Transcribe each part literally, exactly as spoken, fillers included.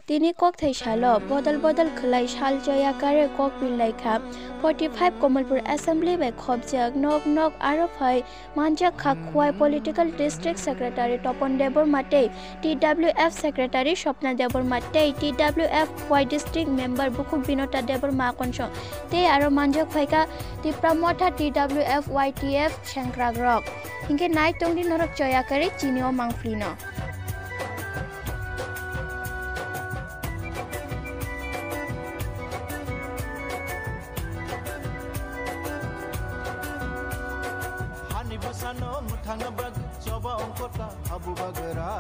Tini kokthai salo bodol bodol khwlai sal choya kare kok pil lai kha. Forty five Kamalpur Assembly bai khopjak nok nok aro phai manjak kha Khwai Political District Secretary Topon Debbarma tei T W F Secretary Swapna Debbarma tei T W F Khwai District Member Bukhuk Binota Debbarma akonsong tei aro manjak phaikha Tipra Motha T W F Y T F sengkrak rok. Hinkhe nai tongdi norok choya kare chini o mangpli no. Hani bwsano mwthangna bagwi choba ongkota habu bagra.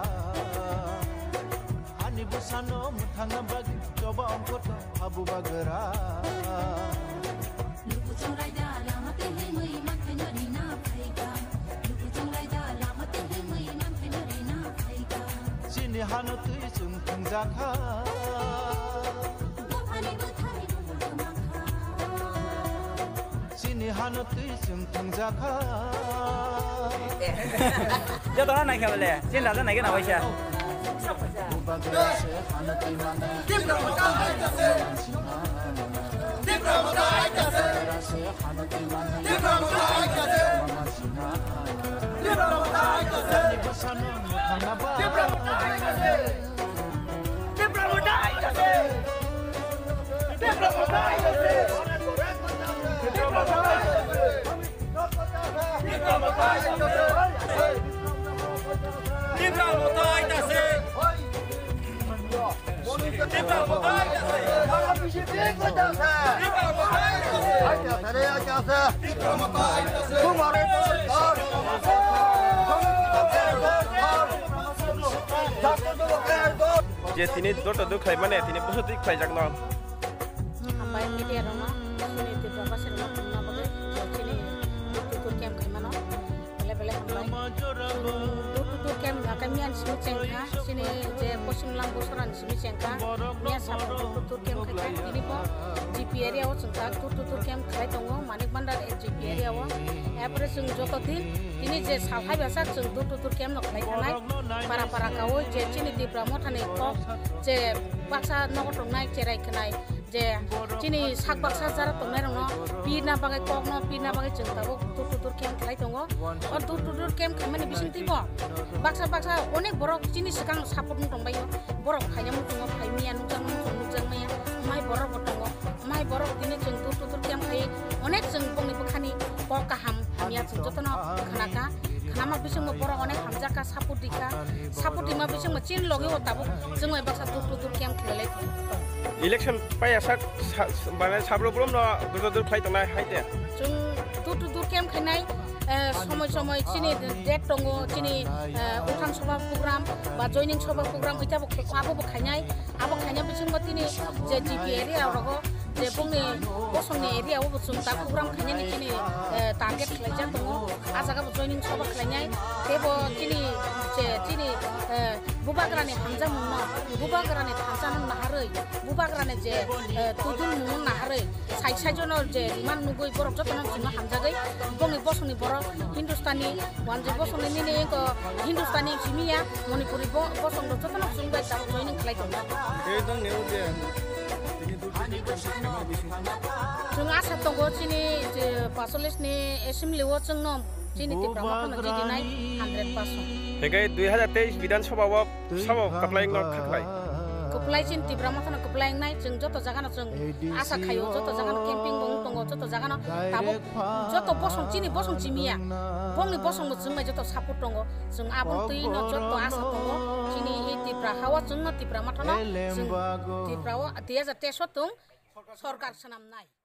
Hani bwsano mwthangna bagwi choba ongkota habu bagra. Luku chunglai da lama twi himwi mankhaino rina phaikha. Luku chunglai da lama twi himwi mankhaino rina phaikha. Chini hano twi chwng thwngjakha. Buphani bwthai nungkha. Chini hano twi chwng thwngjakha. Joto no naikha bole, chini raja naikha na waisa. Je tini joto duk khlai mane, tini boso duk khlai jak no. Hambai media rokno, chini Tripura basirokno tongna bagwi chini tutur kem khaimano. Belai belai hambai. Dur to dur camp hwnkhe miyan simi chengkha, chini je Poschim Langbo Sorani simi chengkha, miyan sabo dur to dur camp khaikha, tini bo G P area o chwngkha, dur to dur camp khlai tongo, Manik Bhandar G P area o. Erpore chwng joto din tini je sal hai bwsa chwng dur to dur camp no khlai thanai, para para kaui je chini Tipra Mothani kok je baksa nogo tongnai cherai khnai, je chini sak baksa jara tongnairokno pirna bagwi, kokno pirna bagwi chwng tabuk dur to dur camp khlai tongo. O dur to dur camp khaimani bisingtwi bo baksa baksa onek borok chini swkang support wng tongbaio. Borok phaina muchungo phai manya, nukjakma muchungo nukjak manya, mai borok bo tongo. Mai borok tini chwng dur to dur camp khai onek chwng bongni bwkhani kok kaham hamya chwng jotono khnakha. Khnama bisingbo borok onek hamjakha, support dikha. Support dima bisingbo chini logi o tabuk chwng bai baksa dur to dur camp khlai lai tongo. Election paiya sak sa-, sa-, mane sabro bolomno dur to dur khlai tongnai hai de. Chwng dur to dur camp khainai, eh, somoi somoi chini date tongo, chini, eh, uthang soba program ba joining soba program ita bo khe-, abo bo khainai. Abo khaina bisingbo tini je G P area rogo je bongni bosongni area o bo chwng ta program khainani chini, eh, target khlaijak tongo. A jaga bo joining soba khlainai. Tei bo chini je chini, eh, bubagrani hamjakmungno, bubagrani thansano naharwi, bubagrani je, eh, tudulmungno naharwi, sai sai jono je riman nugwi borok jotono chwngno hamjagwi bongni bosongni borok Hindustani, wanjwi bosongni nini wngkha Hindustani simi ya, Manipuri bo-, bosong rok jotono chwng bai tabuk joining khlai tongo. Tei nang neo je, tini dui. Chwng asa tongo chini je pasolis ni assembly o chwngno chini Tipra Motha no jidinai hundred percent. Hinkhe dui hajar teis Bidhan Sabha o sabo kwplai wngno khaklai. Kwplai chini Tipra Motha no kwplai wngnai, chwng joto jaga no chwng asa khaio, joto jaga no camping bo wng tongo, joto jaga no tabuk joto bosong chini bosong chimiya, bongni bosong bo chwng bai joto support tongo, chwng aboni twi no joto asa tongo, chini e Tipra hawa chwngno Tipra Motha no chwng Tipra o dui hajar teis o tong sorkar swnamnai.